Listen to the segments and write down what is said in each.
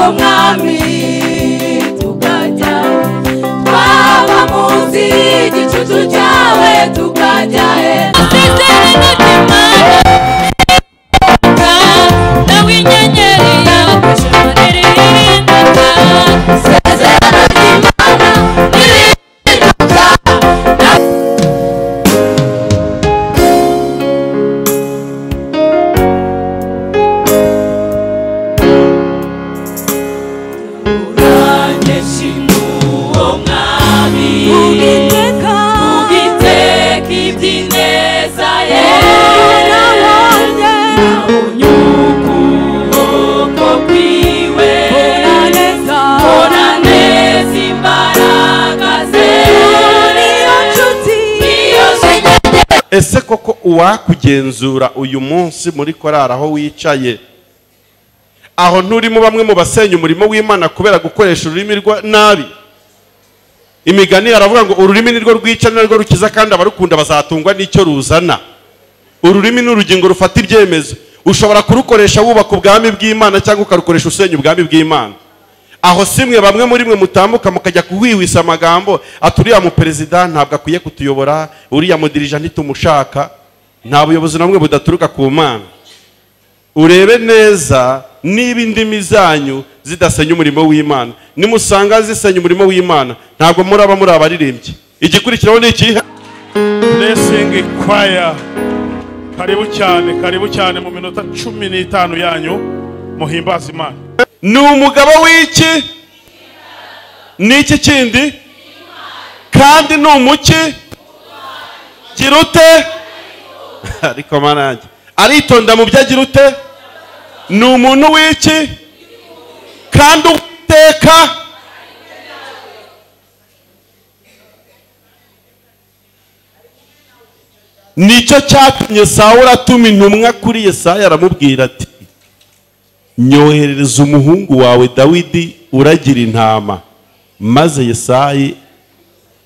uwo mwami tukajya, twaba munsi y'igicucu cyawe tukajya he. Isezerano ry'Imana nawe inyenyeri yawe ijoro ntirihinduka. Isezerano ry'Imana ntirihinduka. Uwiteka Uwiteka iby'ineza ye nabonye ukuboko kwiwe, mbona neza, mbona neza imbaraga ze, niyo nshuti, niyo nyenyeri. Ese koko uwakugenzura uyu munsi muri korari aho wicaye, aho nturimo bamwe mu basenya umurimo w'Imana kubera gukoresha ururimi rwa nabi? Imigani aravuga ngo ururimi nirwo rwica nirwo rukiza, kandi abarukunda bazatungwa n'icyo ruzana. Ururimi ni urugingo rufata ibyemezo. Ushobora kurukoresha wubaka ubwami bw'Imana cyangwa ukarukoresha usenya ubwami bw'Imana. Aho simwe bamwe muri mwe mutambuka mukajya kuhwihwisa amagambo ati uriya mu perezida ntabwo akwiye kutuyobora, uriya mudirija ntitumushaka. Nta buyobozi na bumwe budaturuka ku Mana. Urebe neza niba indimi zanyu zidasenya umurimo w'Imana. Nimusanga zisenya umurimo w'Imana, ntabwo muraba muri abaririmbyi. Igikurikiraho ni ikihe? Blessing Choir, karibu cyane, karibu cyane mu minota 15 yanyu muhimbaza Imana. Ni umugabo w'iki? Ni iki kindi? Kandi ni umuki? Gira ute? Ariko manange aritonda mu byo agira ute? Ni umuntu w'iki? Kandi Uwiteka nicyo cyatumye Sawuli atuma intumwa kuri Yesaya, aramubwira ati nyoherereza umuhungu wawe Dawidi uragira intama. Maze Yesayi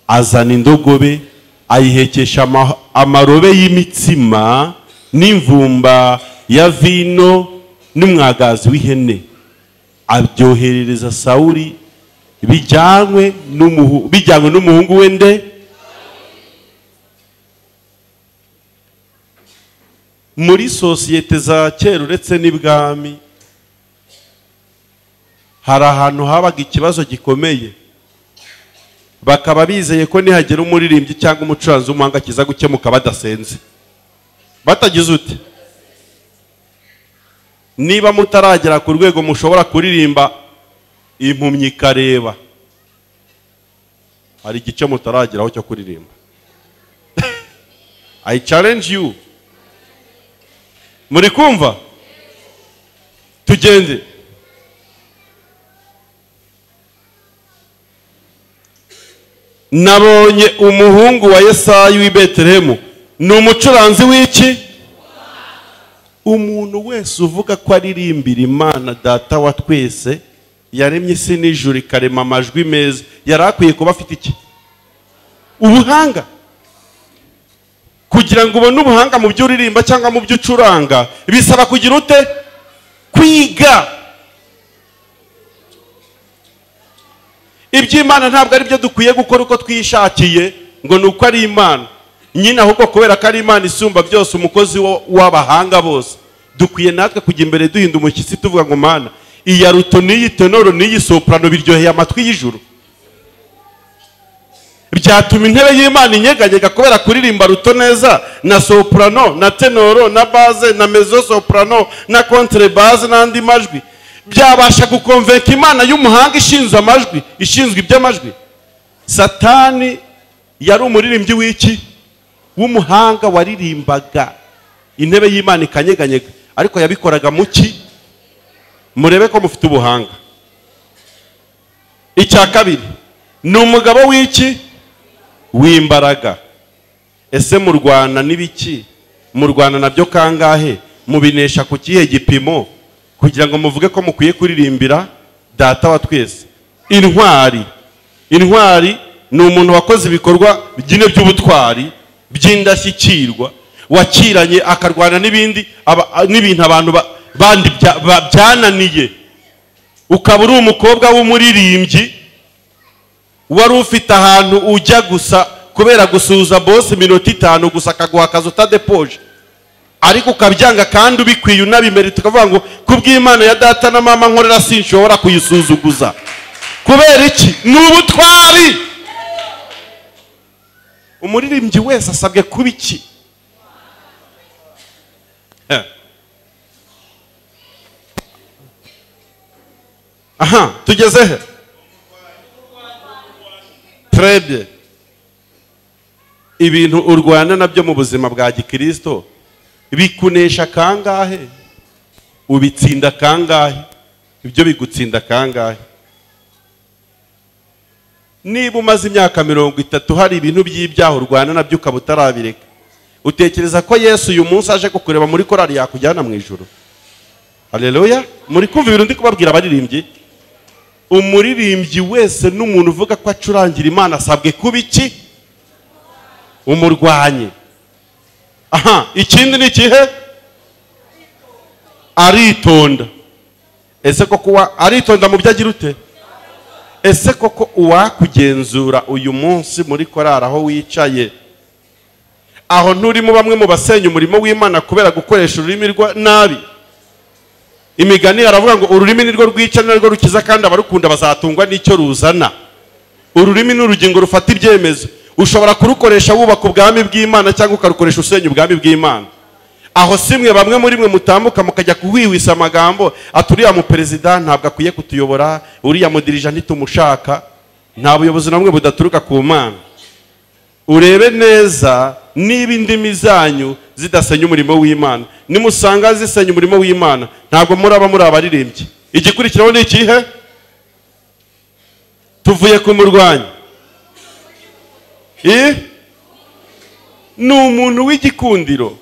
azana indogobe ayihekesha amarobe y'imitsima n'imvumba ya vino n'umwagazi w'ihene, abyoherereza Sawuli bijyanywe n'umuhungu we nde? Muri sosiyete za kera uretse n'ibwami, hari ahantu habaga ikibazo gikomeye, bakaba bizeye ko nihagera umuririmbyi cyangwa umucuranzi w'umuhanga kiza gukemuka badasenze, batagize ute. Niba mutaragera ku rwego mushobora kuririmba impumyi ikareba, hari igice mutarageraho cyo kuririmba. I challenge you. Muri kumva? Tugende. Nabonye umuhungu wa Yesayi w'i Betelehemu, ni umucuranzi w'iki? Umuntu wese uvuga ko aririmbira Imana Data wa twese yaremye isi n'ijuru ikarema amajwi meza, yari akwiye kuba afite iki? Ubuhanga. Kugira ngo ubone ubuhanga mu byo uririmba cyangwa mu byo ucuranga, bisaba kugira ute? Kwiga. Iby'Imana ntabwo ari byo dukwiye gukora uko twishakiye ngo ni uko ari Imana nyine, ahubwo kubera ko ari Imana isumba byose, umukozi w'abahanga bose, dukwiye natwe kujya imbere duhinda umushyitsi tuvuga ngo Mana, iyi alto n'iyi tenoro n'iyi soprano biryoheye amatwi y'ijuru. Byatuma intebe y'Imana inyeganyega kubera kuririmba alto neza na soprano na tenoro na basse na mezzo soprano na contrebasse n'andi majwi. Byabasha gukonvenka Imana y'umuhanga ishinzwe amajwi, ishinzwe iby'amajwi. Satani yari umuririmbyi w'iki? W'umuhanga waririmbaga intebe y'Imana ikanyeganyega, ariko yabikoraga muki? Murebe ko mufite ubuhanga. Icya kabiri, ni umugabo w'iki? W'imbaraga. Ese murwana n'ibiki? Murwana nabyo kangahe? Mubinesha ku kihe gipimo kugira ngo muvuge ko mukwiye kuririmbira Data wa twese? Intwari. Intwari ni umuntu wakoze ibikorwa byine by'ubutwari by'indashyikirwa, wakiranye akarwana n'ibindi n'ibintu abantu bandi byananiye. Ukaba uri umukobwa w'umuririmbyi wari ufite ahantu ujya gusa kubera gusuhuza boss iminota 5 gusa akaguha akazi utadepoje, ariko ukabyanga kandi ubikwiye unabimerita, ukavuga ngo kubw'Imana ya data na mama nkorera sinshobora kuyisuzuguza. Kubera iki? Ni ubutwari. Umuririmbyi wese asabwe kuba iki? Aha, tugeze he? Très bien. Ibintu urwana nabyo mu buzima bwa gikristo bikunesha kangahe? Ubitsinda kangahe? Ibyo bigutsinda kangahe? Niba umaze imyaka 30 hari ibintu by'ibyaha urwana nabyo ukaba utarabireka, utekereza ko Yesu uyu munsi aje kukureba muri korali yakujyana mu ijuru? Haleluya. Muri kumva ibintu ndi kubabwira abaririmbyi? Umuririmbyi wese n'umuntu uvuga ko acurangira Imana asabwe kuba iki? Umurwanyi. Aha, ikindi ni ikihe? Aritonda. Ese koko aritonda mu byo agira ute? Ese koko uwakugenzura uyu munsi muri korali aho wicaye, aho nturimo bamwe mu basenya umurimo w'Imana kubera gukoresha ururimi rwa nabi? Imigani aravuga ngo ururimi nirwo rwica nirwo rukiza, kandi abarukunda bazatungwa n'icyo ruzana. Ururimi ni urugingo rufata ibyemezo. Ushobora kurukoresha wubaka ubwami bw'Imana cyangwa ukarukoresha usenya ubwami bw'Imana. Aho simwe bamwe muri mwe mutambuka mukajya kuhwihwisa amagambo ati uriya mu perezida ntabwo akwiye kutuyobora, uriya mudirija ntitumushaka. Nta buyobozi namwe budaturuka ku Mana. Urebe neza niba indimi zanyu zidasenya umurimo w'Imana. Nimusanga zisenya umurimo w'Imana, ntabwo muraba muri abaririmbyi. Igikurikiraho ni ikihe? Tuvuye ku murwanyi. Ni umuntu w'igikundiro.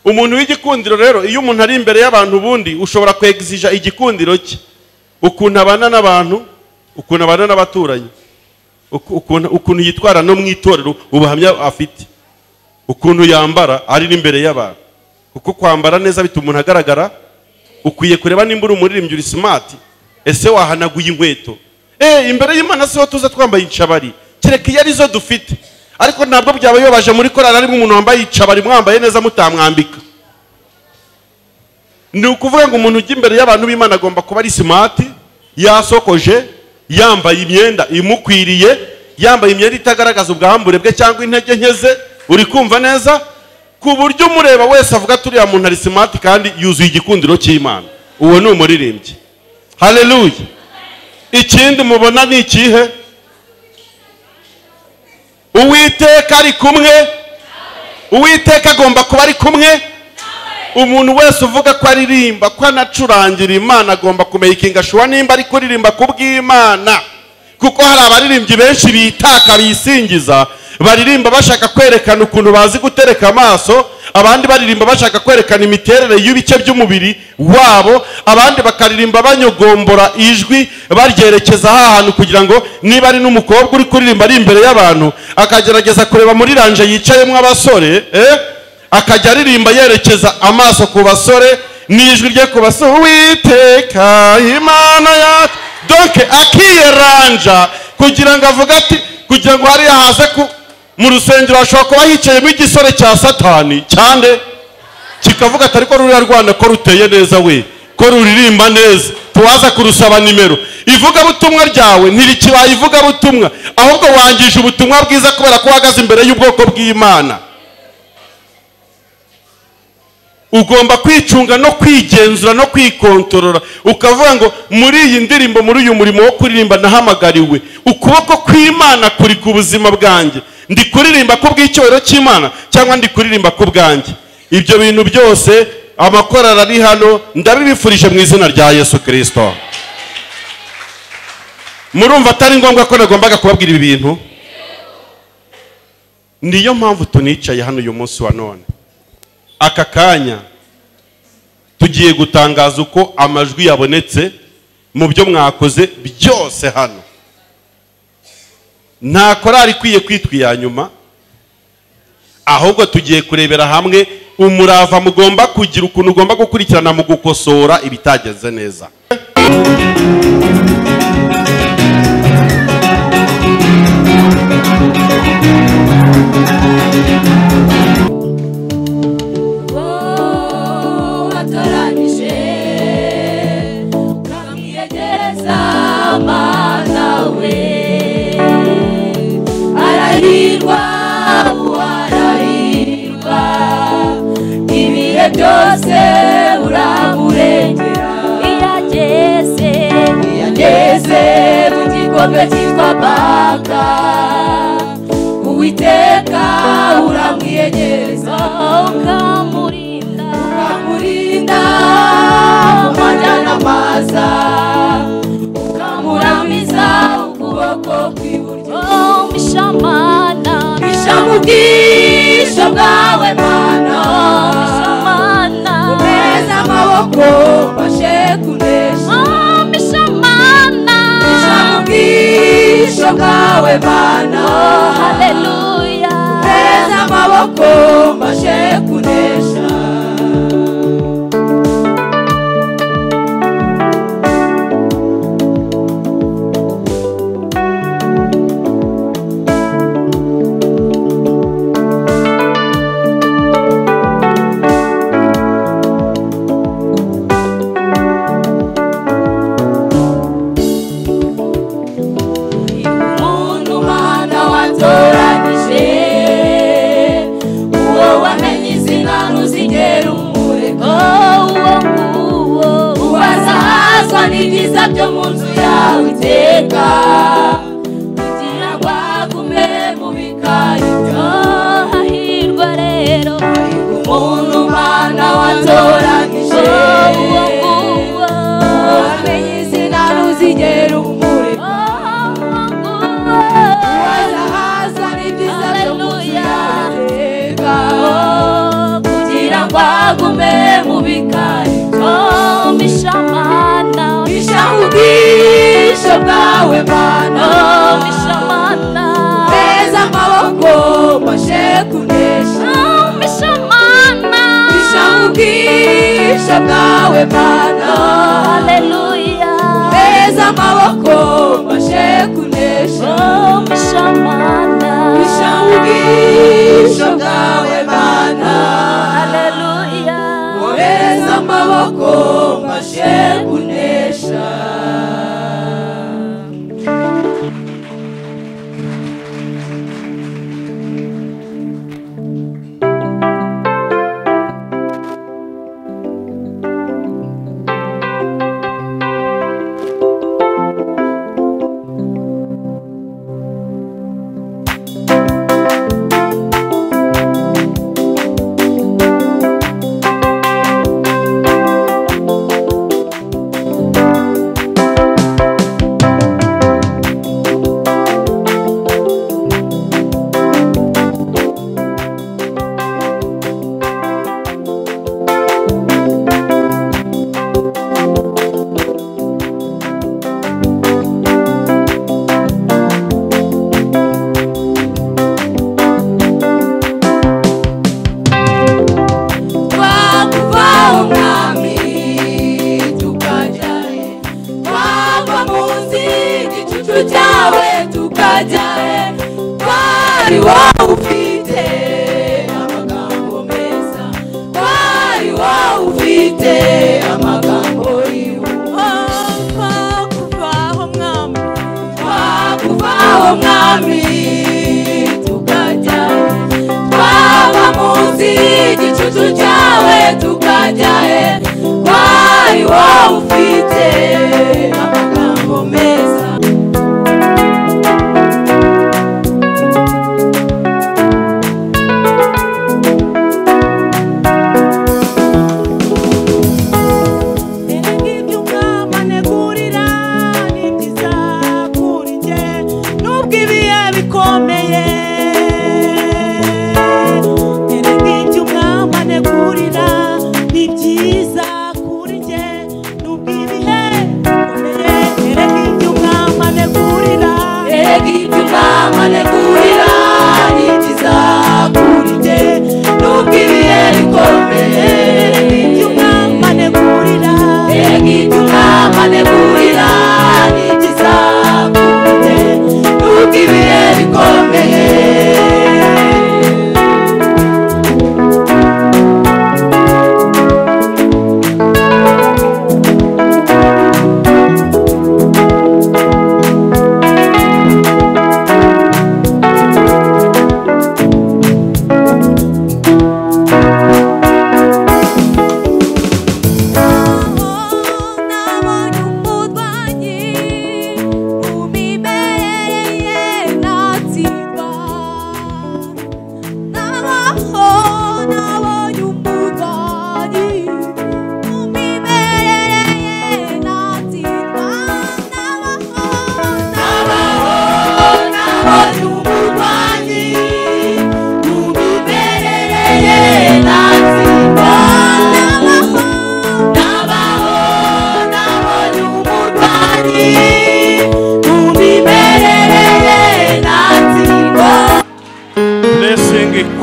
Umuntu w'igikundiro rero, iyo umuntu ari imbere y'abantu ubundi ushobora kwegizija igikundiro cye, ukuntu abana n'abantu, ukuntu abana n'abaturanyi, ukuntu yitwara no mu itorero, ubuhamya afite, ukuntu yambara ari n'imbere y'abantu. Kuko kwambara neza bituma umuntu agaragara. Ukwiye kureba nimba uri umuririmbyi uri smart. Ese wahanaguye inkweto? Imbere y'Imana siho tuza twambaye incabari, kereka iyo arizo dufite. Ariko ntabwo byaba bibabaje muri korali arimo umuntu wambaye icabari mwambaye neza mutamwambika. Ni ukuvuga ngo umuntu ujya imbere y'abantu b'Imana agomba kuba ari smart, yasokoje, yambaye imyenda imukwiriye, yambaye imyenda itagaragaza ubwambure bwe cyangwa intege nke ze. Uri kumva neza? Ku buryo umureba wese avuga turiya muntu ari smart kandi yuzuye igikundiro cy'Imana. Uwo ni umuririmbyi. Haleluya. Ikindi mubona ni ikihe? Uwiteka ari kumwe. Uwiteka agomba kuba ari kumwe. Umuntu wese uvuga ko aririmba, ko anacurangira Imana, agomba kumeyikinga shuwa nimba ari kuririmba kubw'Imana. Kuko hari abaririmbyi benshi bitaka bisingiza, baririmba bashaka kwerekana ukuntu bazi gutereka amaso, abandi baririmba bashaka kwerekana imiterere y'ibice by'umubiri wabo, abandi bakaririmba banyogombora ijwi baryerekeza ahantu kugira ngo niba ari n'umukobwa uri kuririmba ari imbere y'abantu akagerageza kureba muri ranje yicayemo abasore, akajya aririmba yerekeza amaso ku basore n'ijwi rye ku basore, Uwiteka Imana yacu. Donc akiyeranja kugira ngo avuge ati, kugira ngo hariya haze ku mu rusengero hashobora kuba hicayemo igisore cya Satani cyane kikavuga ati ariko ruriya Rwanda ko ruteye neza we, ko ruririmba neza, tuwaza kurusaba nimero. Ivugabutumwa ryawe ntirikibaye ivugabutumwa, ahubwo wangije ubutumwa bwiza kubera ko uhagaze imbere y'ubwoko bw'Imana. Ugomba kwicunga no kwigenzura no kwikontorora, ukavuga ngo muri iyi ndirimbo, muri uyu murimo wo kuririmba nahamagariwe, ukuboko kw'Imana kuri ku buzima bwanjye, ndi kuririmba ku bw'icyubahiro cy'Imana cyangwa ndi kuririmba ku bwanjye. Ibyo bintu byose amakorali ari hano ndabibifurije mu izina rya Yesu Kristo. Murumva atari ngombwa ko nagombaga kubabwira ibi bintu? Niyo mpamvu tunicaye hano uyu munsi wa none. Aka kanya tugiye gutangaza uko amajwi yabonetse mu byo mwakoze byose hano. Nta korali ikwiye kwitwa iya nyuma, ahubwo tugiye kurebera hamwe umurava mugomba kugira, ukuntu ugomba gukurikirana mu gukosora ibitagenze neza. Igikombe cyitwa Baka, Uwiteka uramwiyegereza, ukamurinda, ukamurinda amajyana amaza, ukamuramiza ukuboko kw'iburyo. Mishamana, mishamubwisho bwawe Mana, mishamana, umeze amaboko mbashe kunesha. Mishamana, mishamubwisho bwawe Mana, haleluya, umeze amaboko mbashe kunesha. Ibyiza byo mu nzu yawe iteka, kugira ngo agume mu bikari byawe. Hahirwa rero umuntu Mana watoranije, uwo nguwo wamenye izina ntuzigera umureka. Uwazahazwa n'ibyiza byo mu nzu yawe iteka, kugira ngo agume mu bikari byawe. Mishamana, mishamubwisho bwawe Mana, mishamana, meza amaboko mbashe kunesha. Mishamana, mishamubwisho bwawe Mana, haleluya, meza amaboko mbashe kunesha. Mishamana, mishamubwisho bwawe Mana, haleluya, meza amaboko mbashe kunesha. Ni byiza kuri njye nubwo ibihe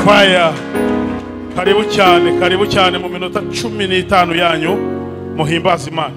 Choir, karibu cyane, karibu cyane mu minota 15 yanyu muhimbaze Imana.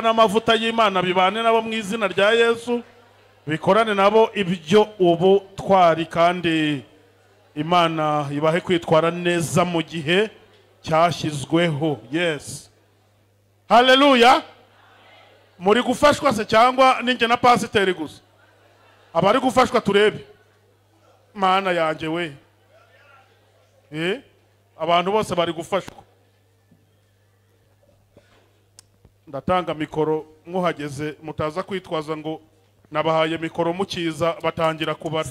N'amavuta y'Imana bibane nabo mu izina rya Yesu, bikorane nabo ibyo ubu twari, kandi Imana ibahe kwitwara neza mu gihe cyashyizweho. Yes, haleluya. Muri gufashwa se cyangwa ninjye na pasiteri gusa? Abari gufashwa turebe. Mana yanjye we. Abantu bose bari gufashwa. Ndatanga mikoro muhageze mutaza kwitwaza ngo nabahaye mikoro mukiza batangira kubara.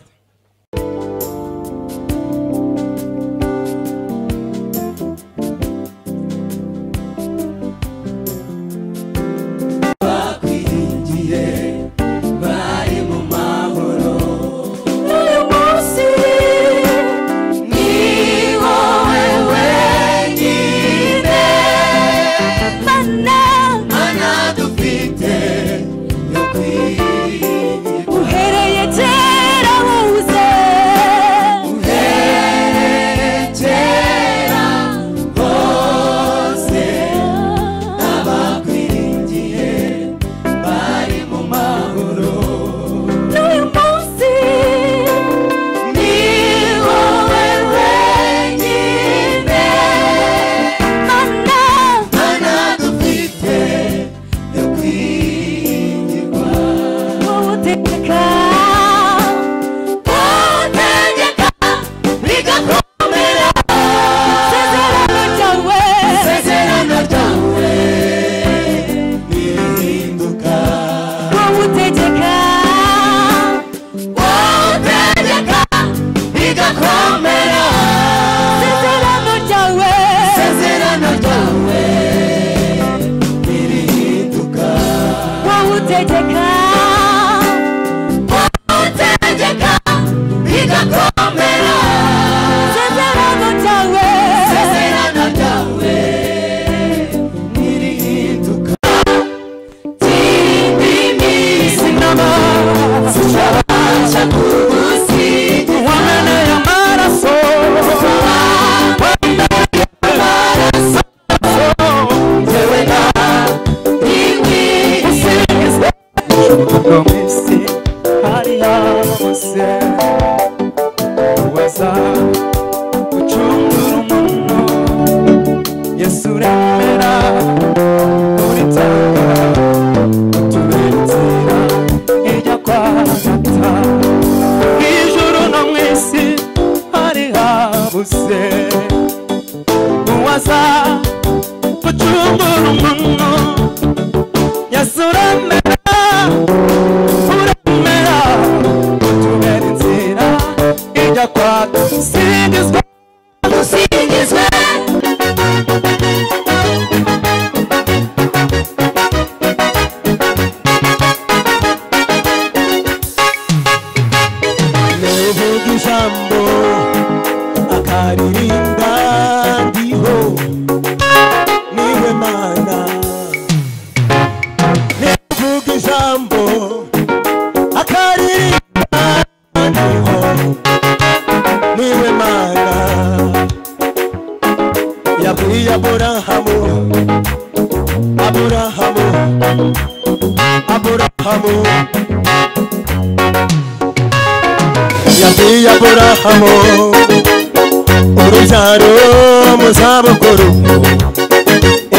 Urubyaro muzabukuru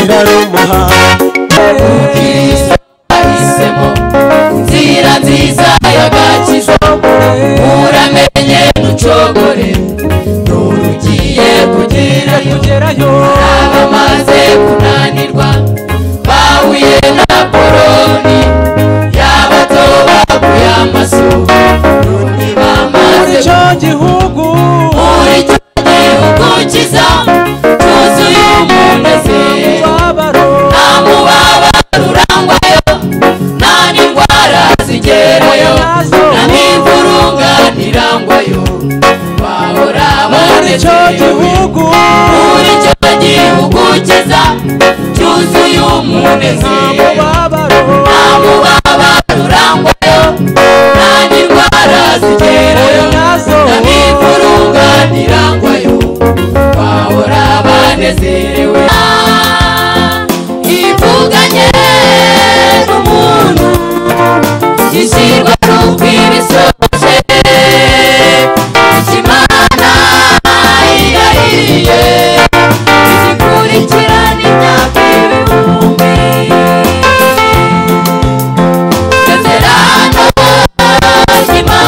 irarumuha. Kristo ahisemo inzira nziza y'agakiza, uramenye ntucogore n'urugiye kugerayo. Abamaze kunanirwa bahuye na Poloni, yabatobaguye amaso n'undi bamaze icyo gihugu. Muri icyo gihugu cyiza cyuzuye umunezero, nta mubabaro urangwayo, nta n'indwara zigerayo, nta n'imvurungano irangwayo, bahora banezerewe. Muri icyo gihugu cyiza cyuzuye umunezero, nta mubabaro urangwayo, nta n'indwara zigerayo, nta n'imvurungano irangwayo, bahora banezerewe. Ivuganye n'umuntu ishyirwa n'ubwibisoje, Imana irahiriye izikurikirana imyaka ibihumbi. Isezerano ry'Imana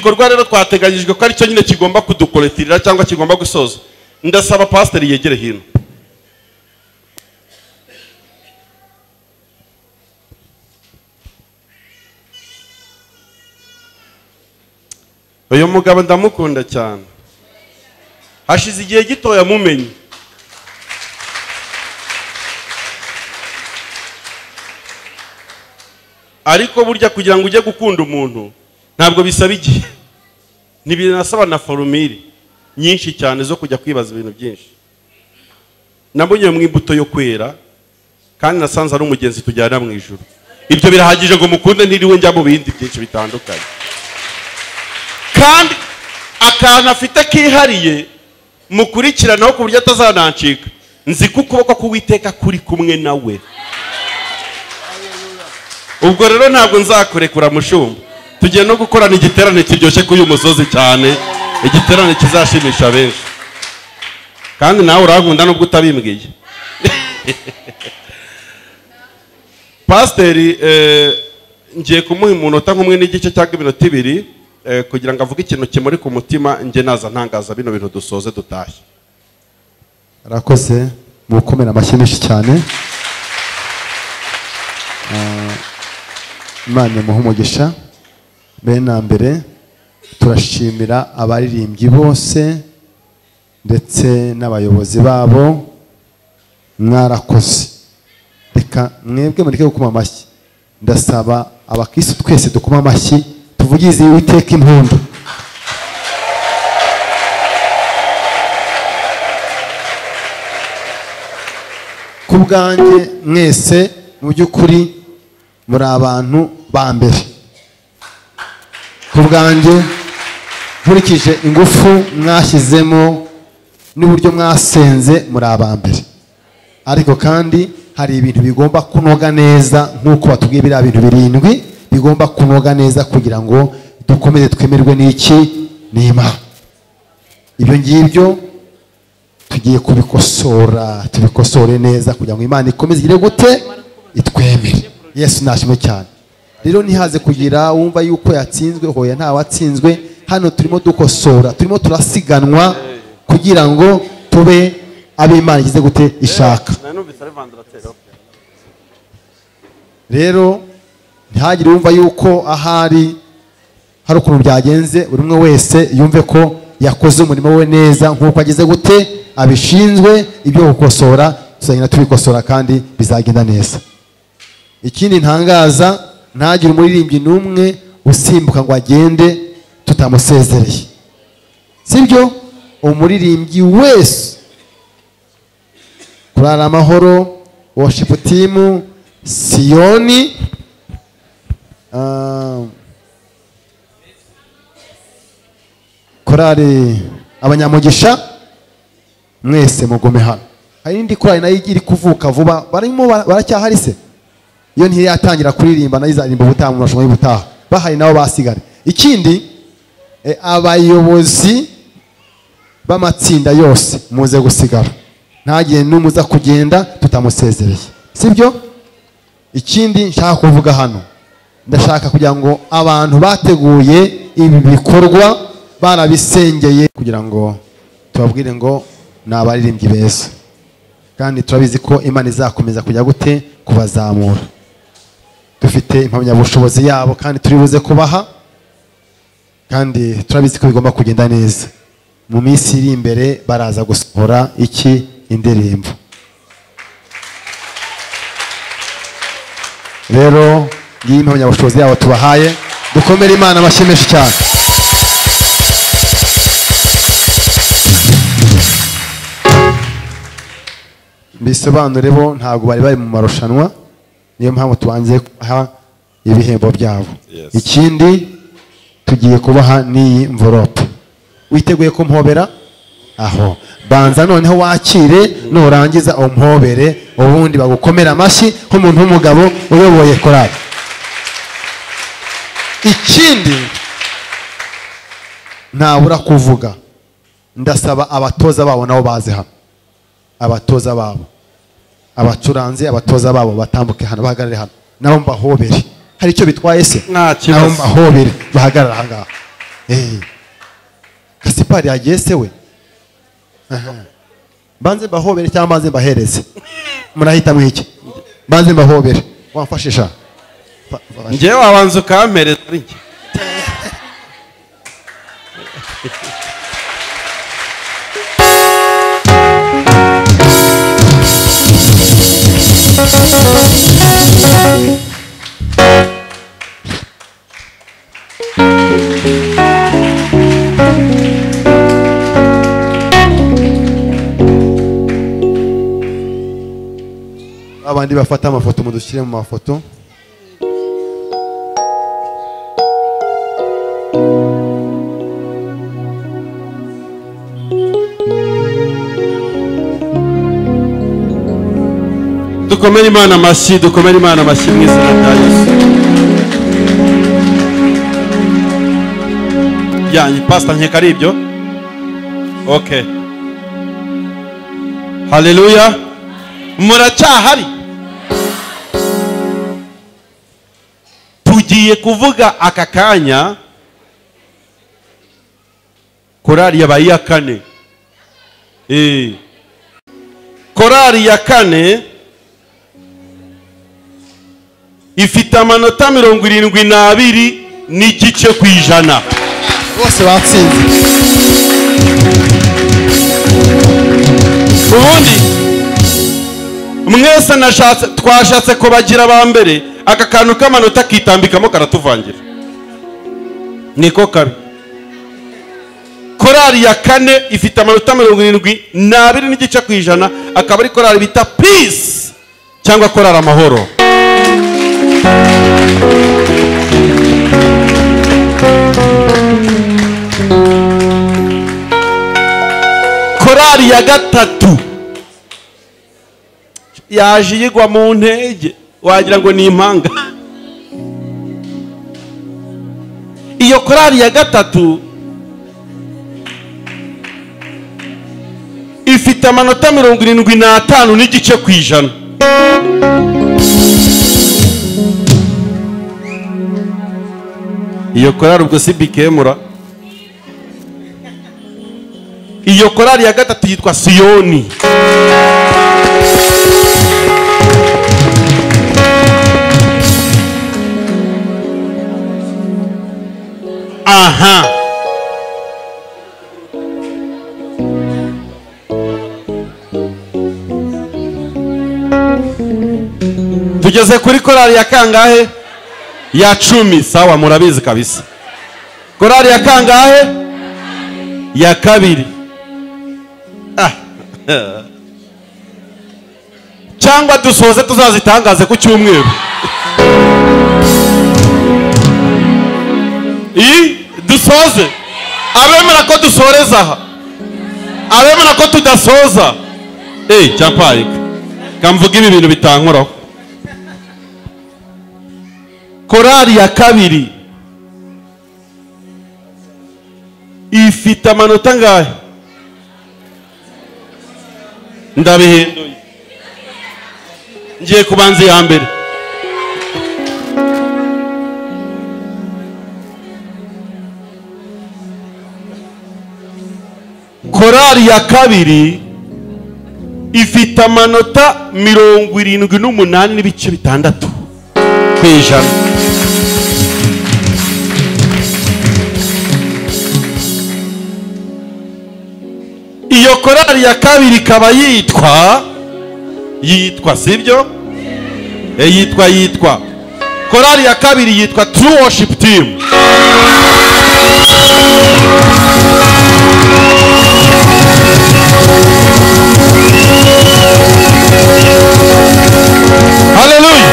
gikorwa rero twateganyijwe ko ari cyo nyine kigomba kudukoletirira cyangwa kigomba gusoza. Ndasaba pasiteri yegere hino. Uyu mugabo ndamukunda cyane, hashize igihe gitoya mumenye. Ariko burya kugira ngo ujye gukunda umuntu ntabwo bisaba igihe, ntibinasaba na forumire nyinshi cyane zo kujya kwibaza ibintu byinshi. Nabonye mu imbuto yo kwera kandi nasanze ari umugenzi tujyana mu ijuru. Ibyo birahagije ngo mukunde, ntiriwe njya mu bindi byinshi bitandukanye. Kandi akantu afite kihariye mukurikiranaho ku buryo atazanancika, nzi ko ukuboko k'Uwiteka kuri kumwe nawe. Ubwo rero ntabwo nzakurekura mushumba, tugiye no gukorana igiterane kiryoshye kuri uyu musozi cyane, igiterane kizashimisha benshi. Kandi nawe urankunda nubwo utabimbwiye. Pasiteri ngiye kumuha umunota nk'umwe n'igice cyangwa iminota ibiri kugira ngo avuge ikintu kimuri ku mutima, njye naza ntangaza bino bintu dusoze dutashye. Arakoze mu gukomera amashyi menshi cyane. Imana imuhe umugisha. Mbere na mbere turashimira abaririmbyi bose ndetse n'abayobozi babo, mwarakoze. Reka mwebwe mureke gukoma amashyi, ndasaba abakristo twese dukoma amashyi tuvugize Uwiteka impundu. Ku bwanjye mwese mu by'ukuri muri abantu ba mbere. Ku bwanjye nkurikije ingufu mwashyizemo n'uburyo mwasenze, muri aba mbere. Ariko kandi hari ibintu bigomba kunoga neza, nk'uko batubwiye biriya bintu birindwi bigomba kunoga neza kugira ngo dukomeze twemerwe n'iki n'Imana. Ibyo ngibyo tugiye kubikosora, tubikosore neza kugira ngo Imana ikomeze igire gute, itwemere. Yesu nashimwe cyane. Rero ntihaze kugira wumva yuko yatsinzwe, hoya nta watsinzwe. Hano turimo dukosora, turimo turasiganwa kugira ngo tube ab'Imana igize gute ishaka. Rero ntihagire wumva yuko ahari hari ukuntu byagenze, buri umwe wese yumve ko yakoze umurimo we neza nk'uko ageze gute abishinzwe. Ibyo gukosora tuzagenda tubikosora kandi bizagenda neza. Ikindi ntangaza, ntagire umuririmbyi n'umwe usimbuka ngo agende tutamusezereye, sibyo? Umuririmbyi wese, Kurara Amahoro, worship team, Siyoni, korali Abanyamugisha, mwese mugume hano. Hari indi korali nayo iri kuvuka vuba, barimo baracyahari se? Iyo ntiyatangira kuririmba nayo izaririmba ubutaha mu marushanwa y'ubutaha, bahari nabo basigare. Ikindi, abayobozi b'amatsinda yose muze gusigara, ntagiye n'umuza kugenda tutamusezereye, sibyo? Ikindi nshaka kuvuga hano, ndashaka kugira ngo abantu bateguye ibi bikorwa barabisengeye, kugira ngo tubabwire ngo ni abaririmbyi beza, kandi turabizi ko Imana izakomeza kujya gute kubazamura. Dufite impamyabushobozi yabo kandi turi buze kubaha, kandi turabizi ko bigomba kugenda neza. Mu minsi iri imbere baraza gusohora iki indirimbo. Rero ngiyi impamyabushobozi yabo tubahaye, dukomere Imana amashyi menshi cyane. Bisobanure bo ntabwo bari bari mu marushanwa, niyo mpamvu tubanze kubaha ibihembo byabo. Ikindi tugiye kubaha n'iyi mvorope. Witeguye kumpobera? Aho banza noneho wakire, nurangiza umpobere, ubundi bagukomera amashyi nk'umuntu w'umugabo uyoboye korali. Ikindi ntabura kuvuga, ndasaba abatoza babo nabo baze hano, abatoza babo, abacuranzi, abatoza babo batambuke hano, bahagarare hano, nabo mbahobere. Hari icyo bitwaye se? Nabo mbahobere, bahagarare aha ngaha. Kasipari yagiye se we? Banze mbahobere cyangwa banze mbahereze? Murahitamo iki? Banze mbahobere. Wamfashisha. Njyewe wabanza ukampereza ari njye. Abandi bafata amafoto mudushyire mu mafoto. Dukomere Imana amashyi, dukomere Imana amashyi mu izina rya Yesu. Yanyu pastor nkeka ari ibyo? Okay. Haleluya. Muracyahari? Tugiye kuvuga aka kanya korali yabaye iya kane. Korali ya kane ifite amanota 72.5 ku ijana. Bose batsinze. Ubundi mwese nashatse twashatse ko bagira ba mbere, aka kantu k'amanota kitambikamo karatuvangira. Niko kabi. Korali ya kane ifite amanota 72.5 ku ijana, akaba ari korali bita Peace cyangwa korali Amahoro. Korali ya gatatu yaje yigwa mu ntege wagira ngo ni impanga. Iyo korali ya gatatu ifite amanota 75.5 ku ijana. Iyo korali ubwo si bikemura. Iyo korali ya gatatu yitwa Siyoni. Aha. Tugeze kuri korali ya kangahe? Ya 10. Sawa, murabizi kabisa. Korali ya kangahe? Ya 2. Cyangwa dusoze tuzazitangaze ku cyumweru. Dusoze. Abemera ko dusoreza aha, abemera ko tudasoza. Cyampaye kamvuga ibi bintu bitankoraho. Korali ya 2 ifite amanota angahe? Ndabihinduye, ngiye kubanza iya mbere. Korali ya 2 ifite amanota 78.6 ku ijana. Iyo korali ya 2 ikaba yitwa sibyo? Yitwa korali ya 2 yitwa True Worship Team. Haleluya.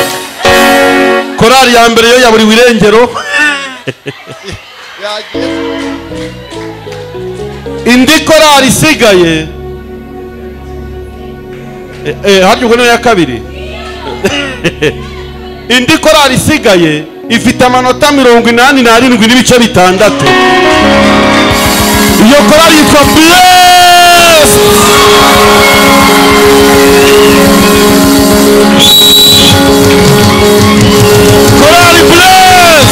Korali ya mbere yo ya buri wirengero. Indi korali isigaye harya ubwo ya 2. Indi korali isigaye ifite amanota 87.6. Iyo korali yitwa Bless. Korali Bless.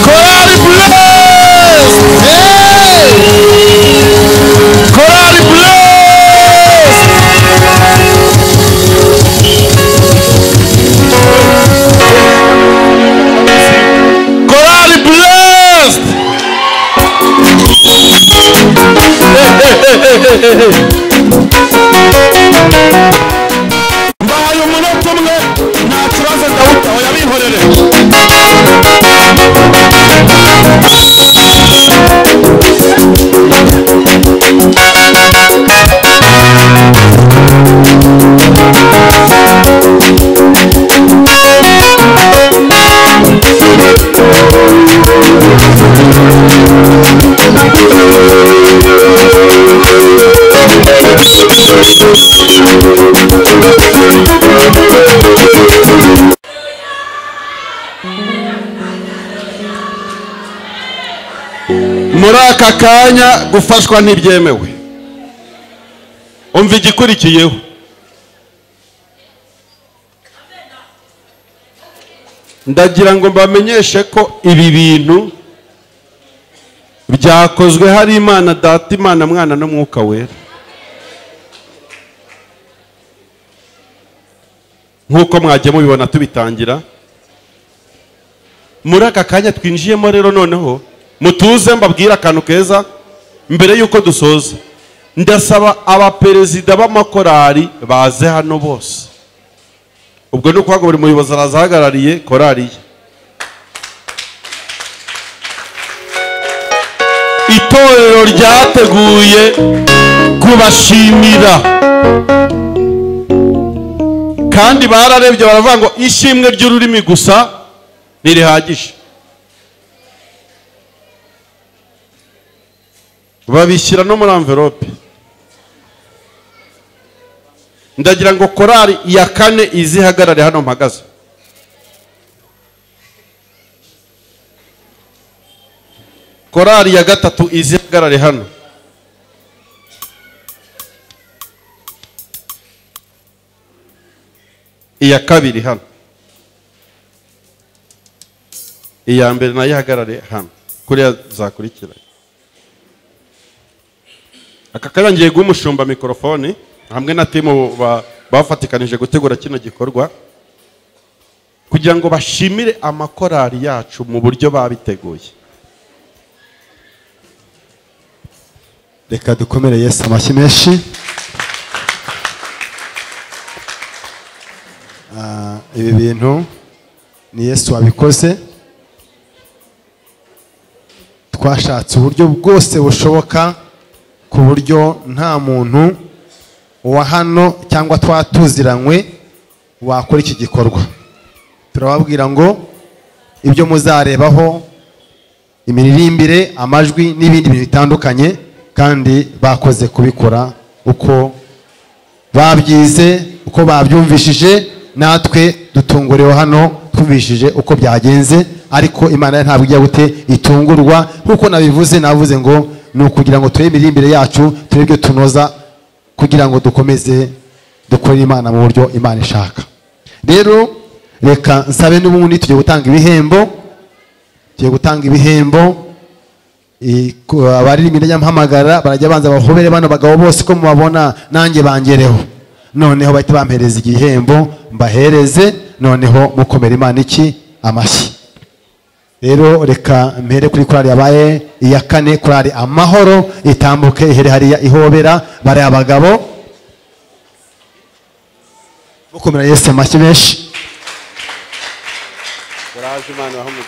Korali Mbahaye umunota umwe, nta kibazo ndawuta, oya bihorere. Muri aka kanya gufashwa ntibyemewe. Umva igikurikiyeho. Ndagira ngo mbamenyeshe ko ibi bintu byakozwe hari Imana Data, Imana Mwana n'Umwuka Wera. Nkuko mwagiye mubibona tubitangira. Muri aka kanya twinjiyemo rero noneho mutuze mbabwira akantu keza mbere yuko dusoza. Ndasaba abaperezida b'amakorali baze hano bose. Ubwo ni ukuvuga buri muyobozi arazahagarariye korali ye. Itorero ryateguye kubashimira, kandi bararebye baravuga ngo ishimwe ry'ururimi gusa ntirihagije. Babishyira no muri envelope. Ndagira ngo korali ya kane izihagarare hano mpagaze. Korali ya gatatu izihagarare hano. Iya kabiri hano. Iya mbere nayo ihagarare hano. Kuriya zakurikira. Aka kanya ngiye guha umushumba mikorofone hamwe na timu bafatikanije gutegura kino gikorwa kugira ngo bashimire amakorali yacu mu buryo babiteguye. Reka dukomere Yesu amashyi menshi. Ibi bintu ni Yesu wabikoze. Twashatse uburyo bwose bushoboka ku buryo nta muntu wa hano cyangwa twatuziranywe wakora iki gikorwa. Turababwira ngo ibyo muzarebaho, imiririmbire, amajwi n'ibindi bintu bitandukanye, kandi bakoze kubikora uko babyize, uko babyumvishije. Natwe dutungureho hano twumvishije uko byagenze, ariko Imana ntabwo ijya gute itungurwa. Nkuko nabivuze, navuze ngo ni ukugira ngo turebe imiririmbire yacu, turebe ibyo tunoza kugira ngo dukomeze dukore Imana mu buryo Imana ishaka. Rero reka nsabe n'ubundi tugiye gutanga ibihembo, tugiye gutanga ibihembo. Abaririmbyi ndajya barajya banza bahobere bano bagabo bose ko mubabona, nanjye bangereho. Noneho bahita bampereza igihembo mbahereze, noneho mukomera Imana iki amashyi. Rero reka mpere kuri korali yabaye iya kane, korali Amahoro itambuke ihere hariya ihobera bari abagabo. Mukomera Yesu amashyi menshi. Courage Imana ibahe.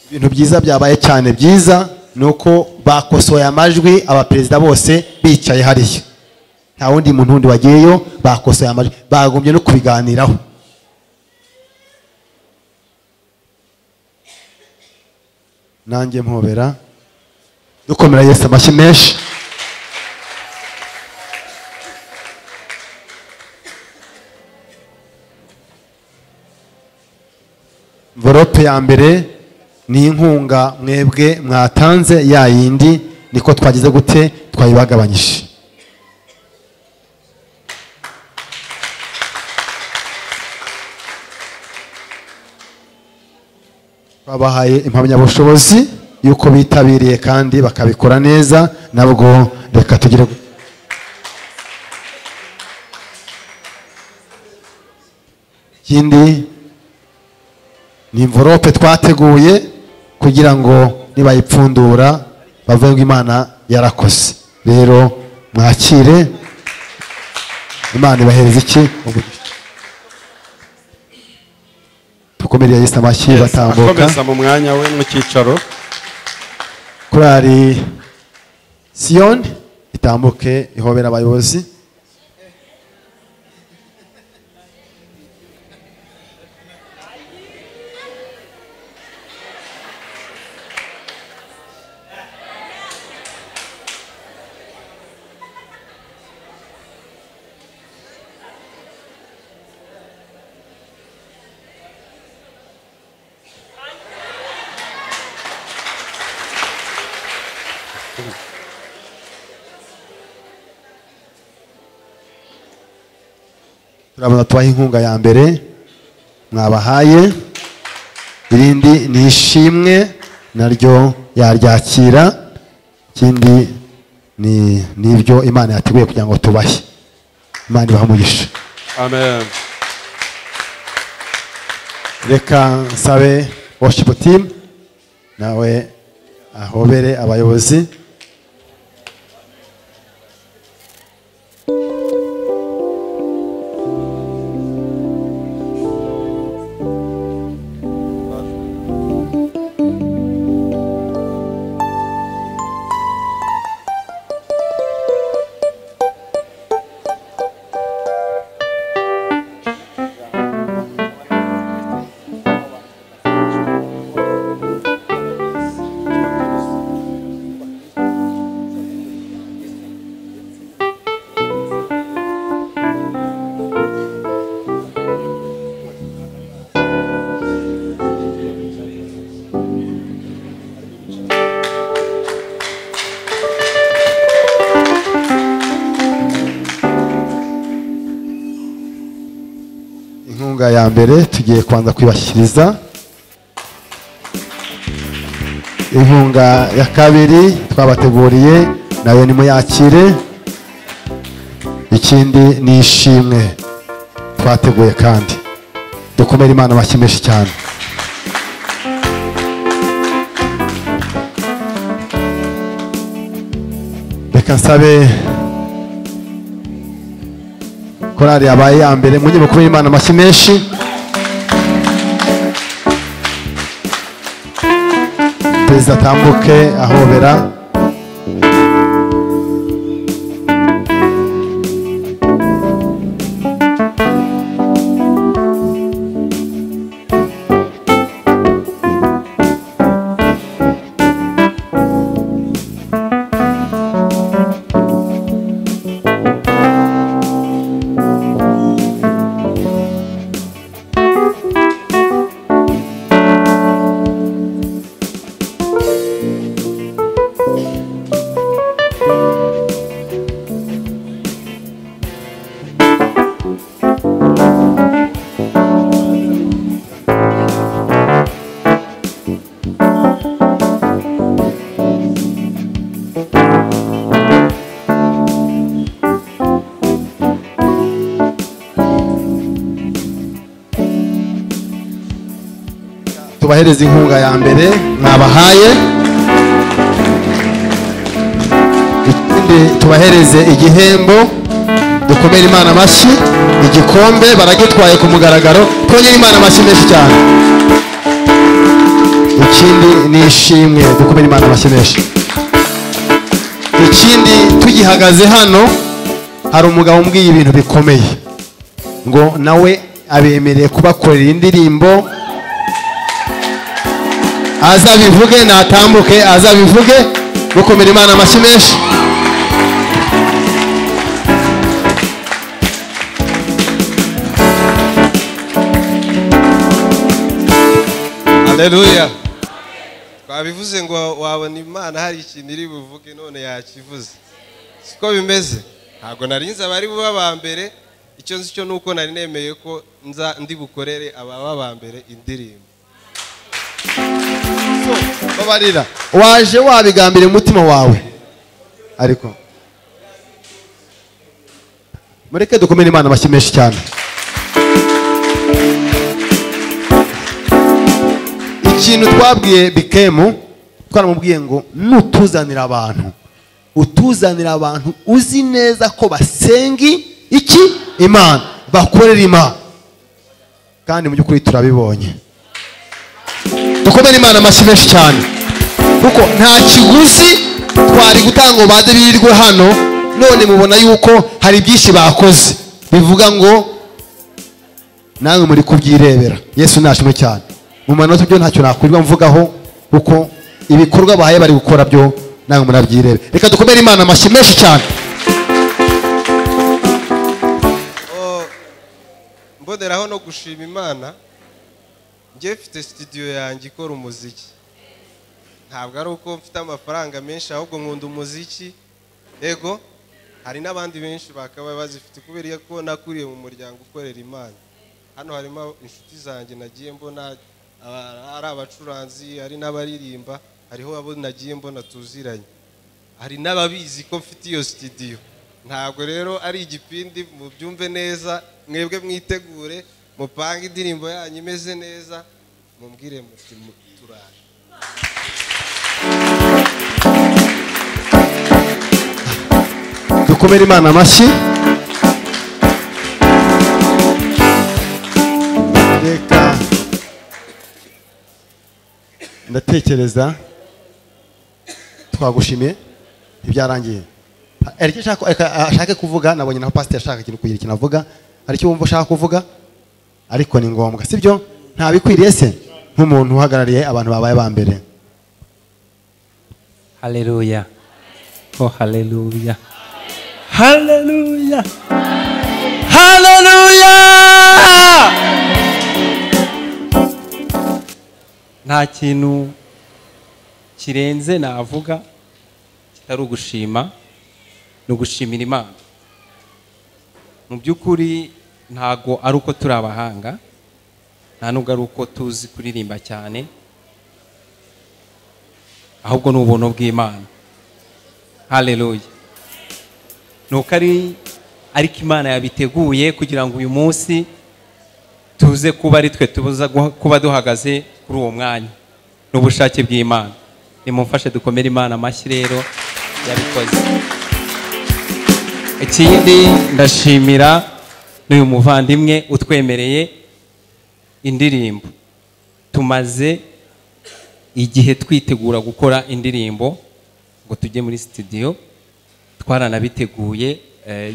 Ibintu byiza byabaye cyane byiza nuko bakosoye amajwi abaperezida bose bicaye hariya. Nta wundi muntu wundi wagiyeyo, bakosoye amajwi, bagombye no kubiganiraho. Nanjye mpobera dukomera Yesu amashyi menshi. Envelope ya mbere ni inkunga mwebwe mwatanze, ya yindi niko twagize gute twayibagabanyije. Babahaye impamyabushobozi yuko bitabiriye kandi bakabikora neza, nabwo reka tugire ikindi. Ni envelope twateguye kugira ngo nibayipfundura bavuge ngo Imana yarakoze. Rero mwakire, Imana ibahereza iki? Tukomereye Yesu amashyi batambuka. Akomeza mu mwanya we mu cyicaro. Korali Sion itambuke ihobera abayobozi. Turabona tubaha inkunga ya mbere mwabahaye, irindi ni ishimwe naryo yaryakira, ikindi ni nibyo Imana yateguye kugira ngo tubahe. Imana ibahe umugisha. Amen. Reka nsabe worship team nawe ahobere abayobozi. Inkunga ya mbere tugiye kwanza kwibashyikiriza. Inkunga ya kabiri twabateguriye nayo nimuyakire. Ikindi ni ishimwe twateguye kandi dukomere Imana amashyi menshi cyane. Reka nsabe korali yabaye ya mbere mujye mukomere Imana amashyi menshi. Perezida atambuke ahobera. Tubahereza inkunga ya mbere mwabahaye, ikindi tubahereze igihembo, dukomere Imana amashyi. Igikombe baragitwaye ku mugaragaro, twongere Imana amashyi menshi cyane. Ikindi ni ishimwe, dukomere Imana amashyi menshi. Ikindi tugihagaze hano hari umugabo umbwiye ibintu bikomeye ngo nawe abemereye kubakorera indirimbo, azabivuge natambuke, azabivuge. Mukomere Imana amashyi menshi. Haleluya. Twabivuze ngo wabona Imana hari ikintu iri buvuge none yakivuze. Siko bimeze. Ntago narinze abari buba ba mbere, icyo nzi cyo nuko nari nemeye ko nza ndi bukorere ababa ba mbere indirimbo. Babarira waje wabigambira umutima wawe, ariko mureke dukomere Imana amashyi menshi cyane. Ikintu twabwiye Bikemu, twaramubwiye ngo nutuzanira abantu, utuzanira abantu uzi neza ko basengi iki Imana, bakorera Imana. Kandi mu by'ukuri turabibonye. Dukomere Imana amashyi menshi cyane, kuko nta kiguzi twari gutanga ngo baze birirwe hano. None mubona yuko hari byinshi bakoze, bivuga ngo namwe muri kubyirebera. Yesu nashimwe cyane. Mu manota byo ntacyo nakwirwa mvugaho, kuko ibikorwa bahaye bari gukora byo namwe murabyirebe. Reka dukomere Imana amashyi menshi cyane. Mboneraho no gushima Imana. Njye mfite studio yanjye ikora umuziki. Ntabwo ari uko mfite amafaranga menshi, ahubwo nkunda umuziki. Ego hari n'abandi benshi bakaba bazifite kubera ko nakuriye mu muryango ukorera Imana. Hano harimo inshuti zanjye nagiye mbona ari abacuranzi, ari n'abaririmba, hariho abo nagiye mbona tuziranye, hari n'ababizi ko mfite iyo studio. Ntabwo rero ari igipindi, mubyumve neza, mwebwe mwitegure, mupange indirimbo yanyu imeze neza, mumbwire muti turaje. Dukomere Imana amashyi. Reka ndatekereza twagushimiye, ntibyarangiye. Hari icyo ashaka kuvuga, nabonye na pastor ashaka ikintu kugira ikintu avuga, hari icyo wumva ushaka kuvuga, ariko ni ngombwa, sibyo? Ntabikwiriye se nk'umuntu uhagarariye abantu babaye ba mbere? Haleluya. Oh haleluya. Haleluya. Haleluya. Nta kintu kirenze navuga kitari ugushima, no gushimira Imana. Mu by'ukuri ntago ari uko turi abahanga, nta nubwo ari uko tuzi kuririmba cyane, ahubwo ni ubuntu bw'Imana. Haleluya. Nuko ari ariko Imana yabiteguye kugira ngo uyu munsi tuze kuba ari twe tubuza kuba duhagaze kuri uwo mwanya. N'ubushake bw'Imana. Nimumfashe dukomere Imana amashyi rero yabikoze. Ikindi ndashimira n'uyu muvandimwe utwemereye indirimbo. Tumaze igihe twitegura gukora indirimbo ngo tujye muri studio, twaranabiteguye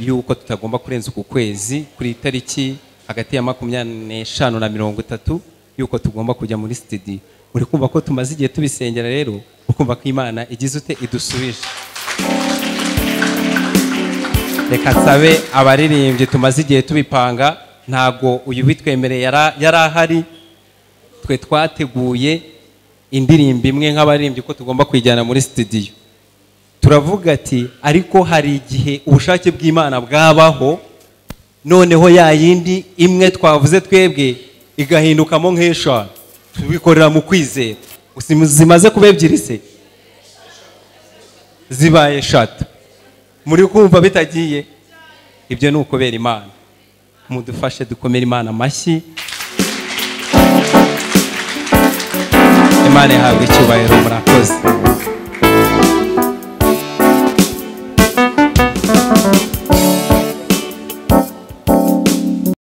yuko tutagomba kurenza uku kwezi, kuri itariki hagati ya 25 na 30 yuko tugomba kujya muri studio. Uri kumva ko tumaze igihe tubisengera rero, ukumva ko Imana igize ute idusubije. Reka nsabe abaririmbyi tumaze igihe tubipanga, ntago uyu bitwemereye yarahari. Twe twateguye indirimbo imwe nk'abaririmbyi ko tugomba kwijyana muri studio. Turavuga ati ariko hari igihe ubushake bw'Imana bwabaho, noneho ya yindi imwe twavuze twebwe igahindukamo nk'eshanu, tubikorera mu kwizera. Zimaze kuba ebyiri se zibaye eshatu, muri kumva bitagiye. Ibyo ni ukubera Imana. Mudufashe dukomere Imana amashyi. Imana ihabwe icyubahiro. Murakoze.